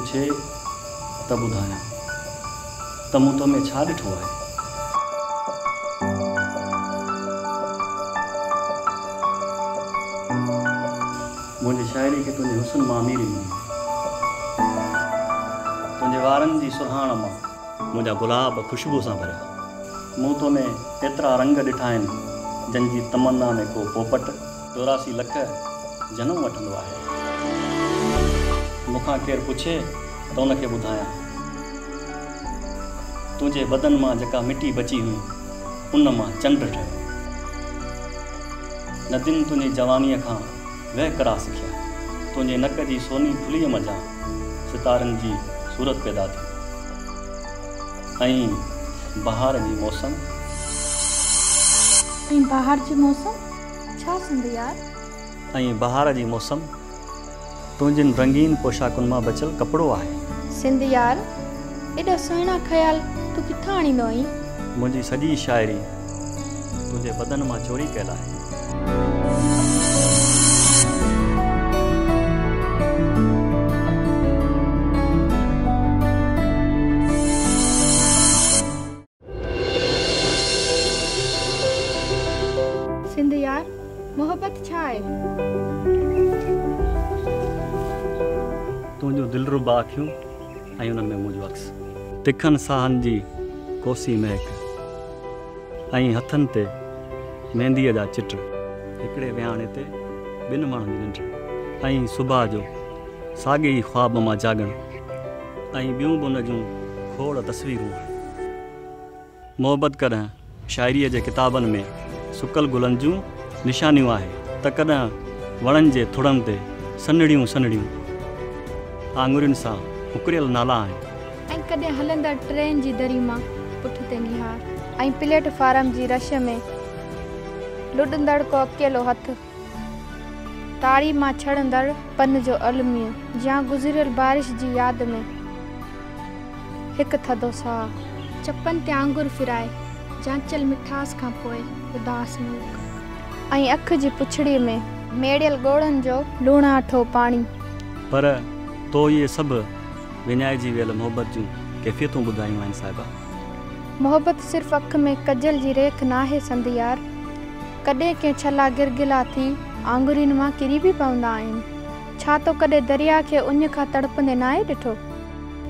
پڇي ته ٻڌايان ته مون تو ۾ ڇا ڏٺو آهي؟ منهنجي شاعري کي تنهنجي حسن مان اميري ملي آهي. تنهنجي وارن جي سرهاڻ مان منهنجا گلاب خوشبو سان ڀريا. مون تو ۾ ايترا رنگ ڏٺا آهن، جن جي تمنا ۾ ڪو پوپٽ 84 لک جنم وٺندو آهي. مون کان ڪير پڇي ته ان کي ٻڌايان. تنهنجي بدن مان جيڪا مٽي بچي هئي، ان مان چنڊ ٺهيو. ندين تنهنجي جوانيء کان وهڪرا سکيا. تنهنجي نڪ جي سوني ڦليء منجهان ستارن جي صورت پيدا ٿي ۽ بهار جي موسم. ۽ بهار جي موسم؟ ڇا سنڌ يار؟ ۽ بهار جي موسم تنهنجين رنگين پوشاڪن مان بچيل ڪپڙو آهي. سنڌ يار، ايڏا سهڻا خيال تون ڪٿان آڻيندو آهين؟ منهنجي سڄي شاعري تنهنجي بدن مان چوري ڪيل آهي. سنڌ يار، محبت ڇا آهي؟ تنهنجون دلربا اکيون ۽ انهن ۾ منهنجو عڪس. تکن ساهن جي ڪوسي مهڪ ۽ هٿن تي مينديء جا چٽ. هڪڙي ويهاڻي تي ٻن ماڻهن جي ننڊ ۽ صبح جو ساڳئي ئي خواب مان جاڳڻ ۽ ٻيون به ان جون کوڙ تصويرون. محبت ڪڏهن شاعريء جي ڪتابن ۾ سڪل گلن جون نشانيون آهي ته ڪڏهن وڻن جي ٿڙن تي سنهڙيون سنهڙيون آڱرين سان اڪريل نالا آهن. ۽ ڪڏهن هلندڙ ٽرين جي دري مان پٺتي نهار. ۽ پليٽ فارم جي رش ۾ لڏندڙ ڪو اڪيلو هٿ. تاڙي مان ڇڻندڙ پن جو الميو جيان گذريل بارش جي ياد ۾ هڪ ٿڌو ساهه. چپن تي آڱر ڦيرائي جانچيل مٺاس کان پوء اداس مرڪ. ۽ اک جي پڇڙي ۾ ميڙيل ڳوڙهن جو لوڻاٺو پاڻي. پر تو اهي سڀ وڃائجي ويل محبت جون ڪيفيتون ٻڌايون آهن صاحبه. محبت صرف اک ۾ ڪجل جي ريک ناهي سنڌ يار. ڪڏهن ڪي ڇلا گرگلا ٿي آڱرين مان ڪري به پوندا آهن. ڇا تو ڪڏهن درياء کي اڃ کان تڙپندي ناهي ڏٺو؟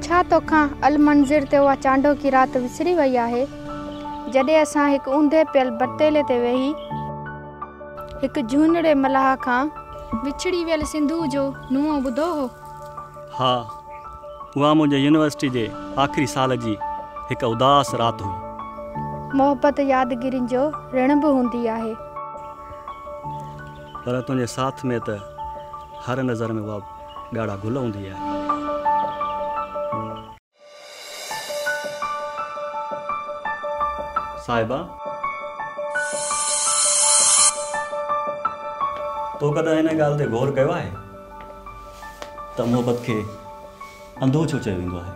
ڇا توکان المنظر تي اها چانڊوڪي رات وسري وئي آهي، جڏهن اسان هڪ اونڌي پيل بتيلي تي ويهي هڪ جهونڙي ملاح کان وڇڙي ويل سنڌوء جو نوحو ٻڌو هو؟ ها، اها منهنجي يونيورسٽي جي آخري سال جي هڪ اداس رات هئي. محبت يادگيرين جو رڻ به هوندي آهي. پر تنهنجي ساٿ ۾ ته هر نظر ۾ اها ڳاڙها گل هوندي آهي. صاحبه! تو ڪڏهن ان ڳالهه تي غور ڪيو آهي ته محبت کي انڌو ڇو چيو ويندو آهي؟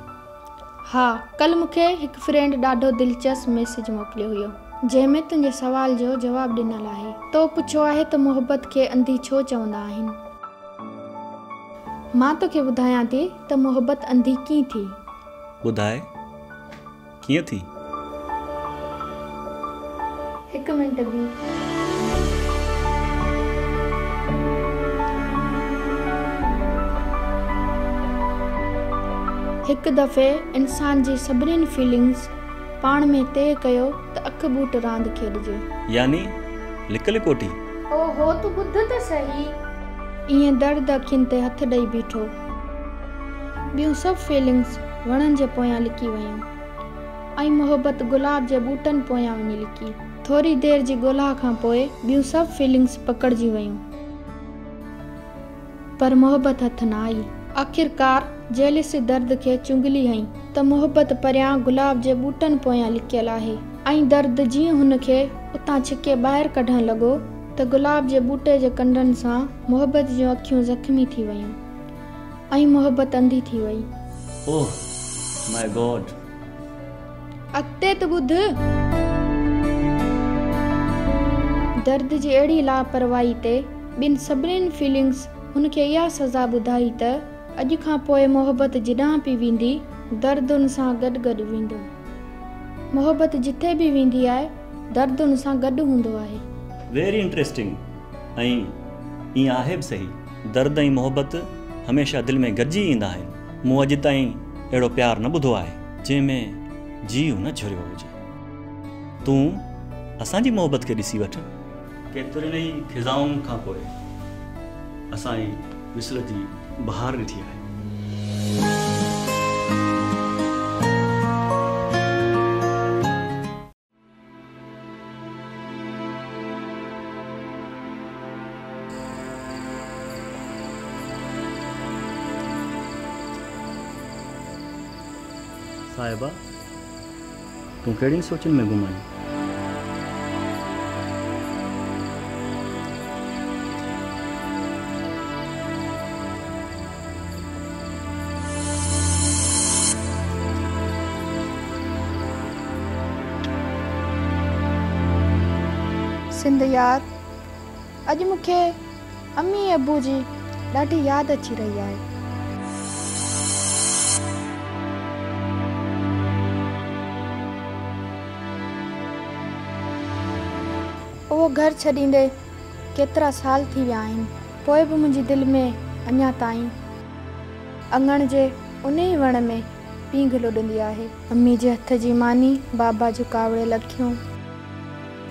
ها، ڪلهه مون کي هڪ فرينڊ ڏاڍو دلچسپ ميسيج موڪليو هيو، جنهن ۾ تنهنجي سوال جو جواب ڏنل آهي. تو پڇيو آهي ته محبت کي انڌي ڇو چوندا آهن؟ مان توکي ٻڌايان ٿي ته محبت انڌي ڪيئن ٿي. ٻڌاء، ڪيئن ٿي؟ هڪ منٽ بيهه. هڪ دفعي انسان جي سڀنين فيلنگز پاڻ ۾ طئي ڪيو ته اک ٻوٽ راند کيڏجي. يعني لڪ لڪوٽي؟ اوهو تون ٻڌ ته سهي. ايئن درد اکين تي هٿ ڏئي بيٺو. ٻيون سڀ فيلنگز وڻن جي پويان لڪي ويون ۽ محبت گلاب جي ٻوٽن پويان وڃي لڪي. ٿوري دير جي ڳولها کان پوء ٻيون سڀ فيلنگز پڪڙجي ويون پر محبت هٿ نه آئي. آخرڪار جيلسي درد کي چغلي هنئي ته محبت پريان گلاب جي ٻوٽن پويان لڪيل آهي ۽ درد جيئن هن کي اتان ڇڪي ٻاهر ڪڍڻ لڳو ته گلاب جي ٻوٽي جي ڪنڊن سان محبت جون اکيون زخمي ٿي ويون ۽ محبت انڌي ٿي وئي. اوه ماء گاڊ! اڳتي ته ٻڌ! درد جي اهڙي لاپرواهي تي ٻين سڀنين فيلنگز هن کي اها سزا ٻڌائي ته. اڄ کان پوء محبت جيڏانهن به ويندي، درد ان سان گڏ گڏ ويندو. محبت جٿي به ويندي آهي، درد ان سان گڏ هوندو آهي. ويري انٽريسٽنگ ۽ ائين آهي به سهي. درد ۽ محبت هميشه دل ۾ گڏجي ايندا آهن. مون اڄ تائين اهڙو پيار نه ٻڌو آهي، جنهن ۾ جيء نه جهريو هجي. تون اسان جي محبت کي ڏسي وٺ. ڪيترين ئي خزائن کان پوء اسان ئي وصل جي بهار ڏٺي آهي. صاحبه! تون ڪهڙين سوچن ۾ گم آهين؟ سنڌ يار اڄ مون کي امي ابو جي ڏاڍي ياد اچي رهي آهي. اهو گهر ڇڏيندي ڪيترا سال ٿي ويا آهن، پوء به منهنجي دل ۾ اڃا تائين اڱڻ جي انهي وڻ ۾ پينگهه لڏندي آهي. امي جي هٿ جي ماني، بابا جون ڪاوڙيل اکيون.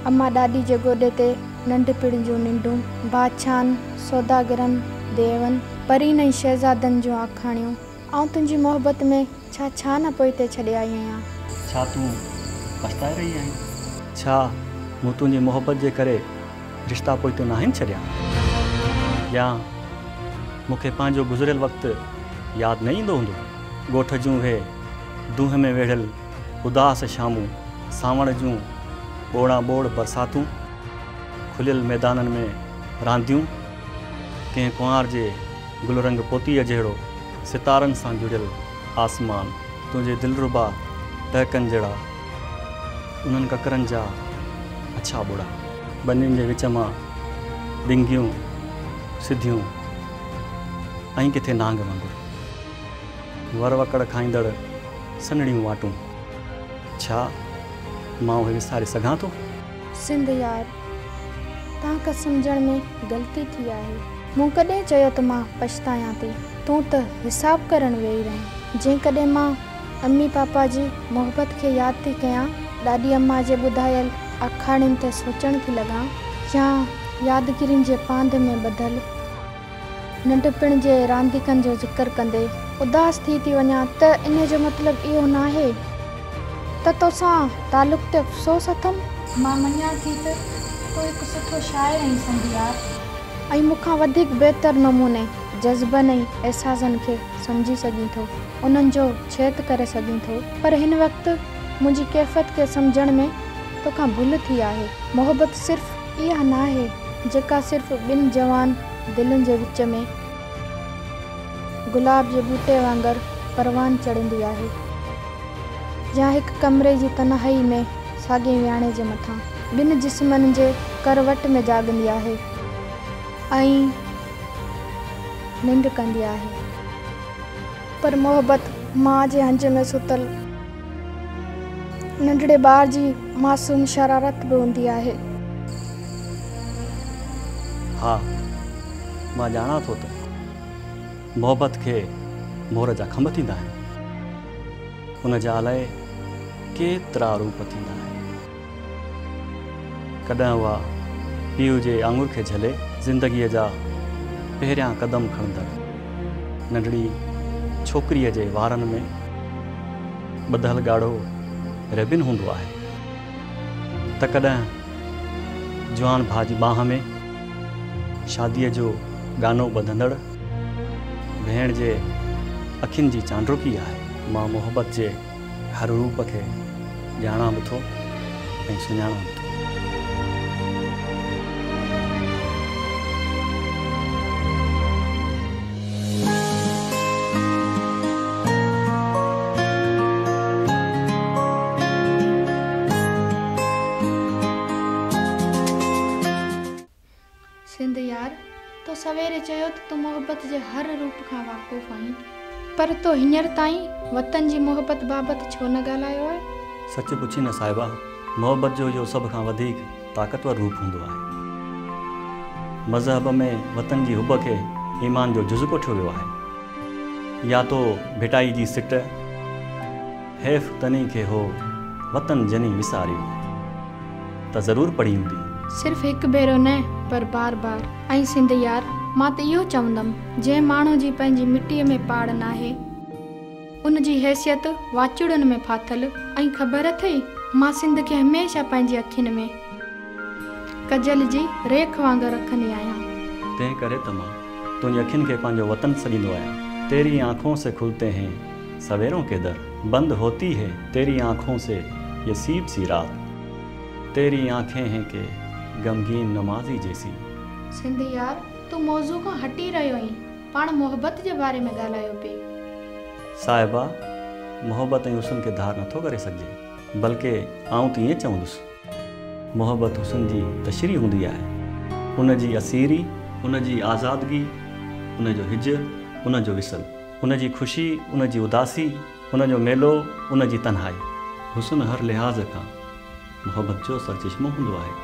اما ڏاڏي جي گوڏي تي ننڍپڻ جون ننڊون، بادشاهن، سوداگرن، ديون، پرين ۽ شهزادن جون آکاڻيون. آئون تنهنجي محبت ۾ ڇا ڇا نه پوئتي ڇڏي آئي آهيان. ڇا تون پڇتائي رهي آهين؟ ڇا مون تنهنجي محبت جي ڪري رشتا پوئتي ناهن ڇڏيا؟ يا مون کي پنهنجو گذريل وقت ياد نه ايندو هوندو؟ ڳوٺ جون اهي دونهن ۾ ويڙهيل اداس شامون، سانوڻ جون ٻوڙان ٻوڙ برساتون، کليل ميدانن ۾ رانديون، ڪنهن ڪنوار جي گل رنگ پوتيء جهڙو ستارن سان جڙيل آسمان، تنهنجي دلربا ٽهڪن جهڙا انهن ڪڪرن جا اڇا ٻوڙا. ٻنين جي وچ مان ڏنگيون سڌيون ۽ ڪٿي نانگ وانگر. ور وڪڙ کائيندڙ سنهڙيون واٽون، ڇا مان اهي وساري سگهان ٿو؟ سنڌ يار، توهان کان سمجهڻ ۾ غلطي ٿي آهي. مون ڪڏهن چيو ته مان پڇتايان ٿي؟ تون ته حساب ڪرڻ ويهي رهين. جيڪڏهن مان امي پاپا جي محبت کي ياد ٿي ڪيان، ڏاڏي اما جي ٻڌايل آکاڻين تي سوچڻ ٿي لڳان يا يادگيرين جي پانڌ ۾ ٻڌل ننڍپڻ جي رانديڪن جو ذڪر ڪندي اداس ٿي ٿي وڃان ته انهي جو مطلب اهو ناهي ته توسان تعلق تي افسوس اٿم. مان مڃان ٿي ته تون هڪ سٺو شاعر آهين سنڌ يار. ۽ مون کان وڌيڪ بهتر نموني جذبن ۽ احساسن کي سمجهي سگهين ٿو، انهن جو ڇيت ڪري سگهين ٿو، پر هن وقت منهنجي ڪيفيت کي سمجهڻ ۾ توکان ڀل ٿي آهي. محبت صرف اها ناهي جيڪا صرف ٻن جوان دلين جي وچ ۾ گلاب جي ٻوٽي وانگر پروان چڙهندي آهي يا هڪ ڪمري جي تنهائي ۾ ساڳئي وياڻي جي مٿان ٻن جسمن جي ڪر وٽ ۾ جاڳندي آهي ۽ ننڊ ڪندي آهي. پر محبت ماء جي هنج ۾ ستل ننڍڙي ٻار جي معصوم شرارت به هوندي آهي. ها، مان ڄاڻان ٿو ته محبت کي مور جا کنڀ ٿيندا آهن. ان جا الائي ڪيترا روپ ٿيندا آهن. ڪڏهن اها پيء جي آڱر کي جهلي زندگيء جا پهريان قدم کڻندڙ ننڍڙي ڇوڪريء جي وارن ۾ ٻڌل ڳاڙهو ريبن هوندو آهي ته ڪڏهن جوان ڀاء جي ٻانهن ۾ شاديء جو ڳانو ٻڌندڙ ڀيڻ جي اکين جي چانڊوڪي آهي. مان محبت جي هر روپ کي ڄاڻان به ٿو ۽ سڃاڻان به ٿو. سنڌ يار! تو سويري چيو ته تون محبت جي هر روپ کان واقف آهين، پر تو هينئر تائين وطن جي محبت بابت ڇو نه ڳالهايو آهي؟ سچ پڇين نه صاحبه، محبت جو اهو سڀ کان وڌيڪ طاقتور روپ هوندو آهي. مذهب ۾ وطن جي حب کي ايمان جو جز ڪوٺيو ويو آهي. يا تو ڀٽائي جي سٽ، حيف تني کي هو وطن جني وساريو ته ضرور پڙهي هوندي. صرف هڪ ڀيرو نه پر بار بار. ۽ سنڌ يار مان ته اهو چوندم جنهن ماڻهو جي پنهنجي مٽيء ۾ پاڙ ناهي ان جي حيثيت واچوڙن ۾ ڦاٿل ۽ خبر اٿئي مان سنڌ کي هميشه پنهنجي اکين ۾ ڪجل جي ريک وانگر رکندي آهيان. تنهن ڪري ته مان تنهنجي اکين کي پنهنجو وطن سڏيندو آهيان. تيري آنکون سي کلتي هين سويرون ڪي در، بند هوتي هي تيري آنکون سي يه سيب سي رات. تيري آنکين هين ڪي غمگين نمازي جيسي. سنڌ يار تون موضوع کان هٽي رهيو آهين پاڻ محبت جي باري ۾ ڳالهايو پئي. صاحبه محبت ۽ حسن کي ڌار نٿو ڪري سگهجي بلڪه آئون ته ائين چوندس محبت حسن جي تشريح هوندي آهي ان جي اسيري ان جي آزادگي ان جو هجر ان جو وصل ان جي خوشي ان جي اداسي ان جو ميلو ان جي تنهائي. حسن هر لحاظ کان محبت جو سرچشمو هوندو آهي.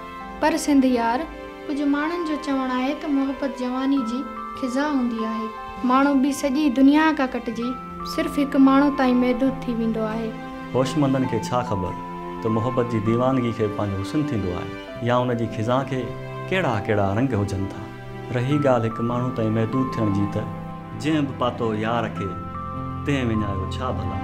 پر سنڌ يار، ڪجهه ماڻهن جو چوڻ آهي ته محبت جواني جي خزان هوندي آهي. ماڻهو ٻي سڄي دنيا کان ڪٽجي صرف هڪ ماڻهو تائين محدود ٿي ويندو آهي. هوشمندن کي ڇا خبر ته محبت جي ديوانگي کي به پنهنجو حسن ٿيندو آهي يا ان جي خزان کي ڪهڙا ڪهڙا رنگ هجن ٿا. رهي ڳالهه هڪ ماڻهو تائين محدود ٿيڻ جي ته. جنهن به پاتو يار کي، تنهن وڃايو ڇا ڀلا.